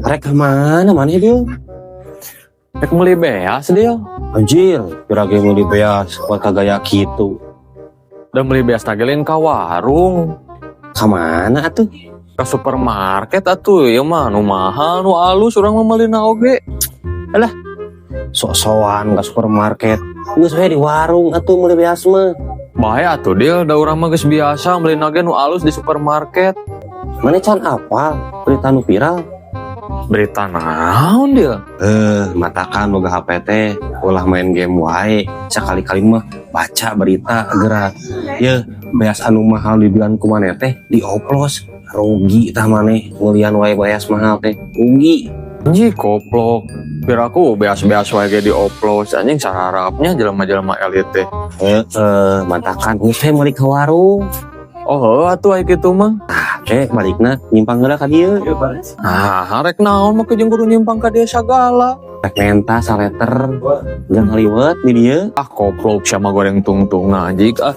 Rek mana mana dia? Rek meuli beas dia. Anjir, pira ge meuli beas kuat kagaya kitu. Udah beli beas tagelin ka warung. Ka mana atuh? Ke supermarket atuh, ieu mah nu mahal, nu alus urang mah meulina oge. Sok-sokan ke supermarket. Geus we di warung atuh meuli beas mah. Bae atuh dia, da urang mah geus biasa meulina ge nu alus di supermarket. Mana can apal berita nu viral? Berita naon dia? Eh, matakan boga HP teh ulah main game wae. Sekali-kali mah baca berita gerak. Ye, beas anu mahal dibilang ku maneh teh dioplos. Rugi tah maneh meulian wae beas mahal teh. Rugi. Anjing koplok. Biar aku beas-beas wae ge dioplos, anjing sararapnya jelema-jelema elit teh. Heeh, matakan geus we meuli ka warung. Oh, heuh atuh aya kitu mah. Oke, balikna nyimpang heula ka dieu. Nah, rek naon mah jeung kudu nyimpang ka dieu sagala. Rek menta saleter jangan ngaliwet di dieu. Ah, koplok sama goreng tungtung anjing ah.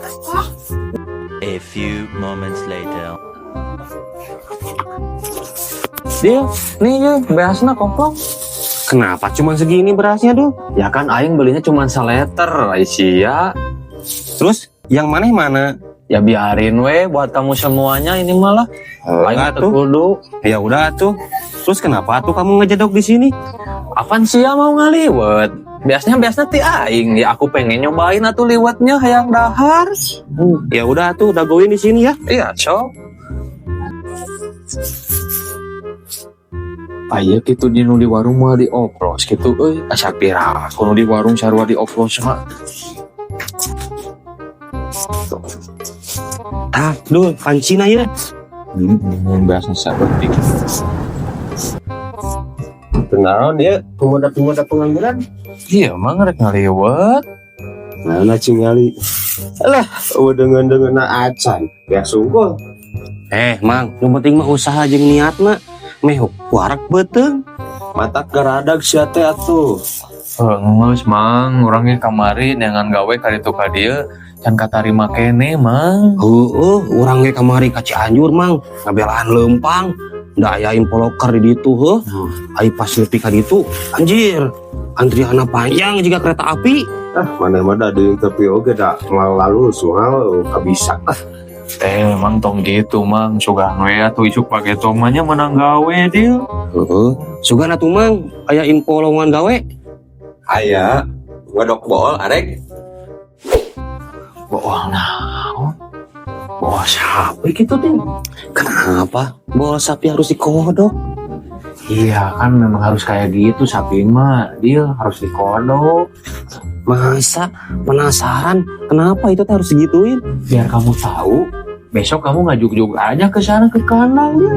A few moments later. Dia, nih ya, beasna koplok. Kenapa cuma segini berasnya, Duh? Ya kan aing belinya cuma saleter, Aisyah. Terus yang mana mana? Ya biarin we buat kamu semuanya ini malah. Aing mah teu Atuh. kudu. Ya udah tuh. Terus kenapa tuh kamu ngejedok di sini? Apaan sih ya mau ngaliwet? Biasanya biasanya ti aing ya, aku pengen nyobain atuh liwetnya, hayang dahar. Ya udah tuh, dagoin di sini ya. Iya, sok. Aya gitu di nu di warung mah dioplos gitu euy, asa pira aku nu di warung sarua dioplos mah. Tah, Dul, pancina ya. Biasa saeutik. Kenaon ya pemuda-pemuda pengangguran? Iya mang rek ngaliwet. Nah, cingali. Alah, eueuh deungeun-deungeunna acan. Ya sungguh. Eh, Mang, yang penting mah usaha jeung niatna. Meh warak beuteung. Mata garadag sia teh atuh. Geus mang, urang ge kamari neangan gawe ka ditu ka dieu can katarima keneh, mang. Heueuh, urang ge kamari ka Cianjur, Mang, ngabelaan leumpang. Da aya info loker di ditu heuh. Ai pas nepi ka ditu, anjir, antrianna panjang jiga kereta api. Ah, mana mah da deung tapi oge da lalu soal kabisa. Ah, Eh, mang tong gitu, mang, sugan we atuh isuk pageto mah nya menang gawe dia. Heeh, sugan atuh Mang, aya info lowongan gawe. Aya ngodok bool arek. Bohong naon? Bohong sapi gitu deh. Kenapa bool sapi harus dikodok? Iya kan memang harus kayak gitu sapi mah, dia harus dikodok. Masa penasaran kenapa itu teh harus digituin? Biar kamu tahu, besok kamu ngajuk-juk aja ke sana ke kandang dia.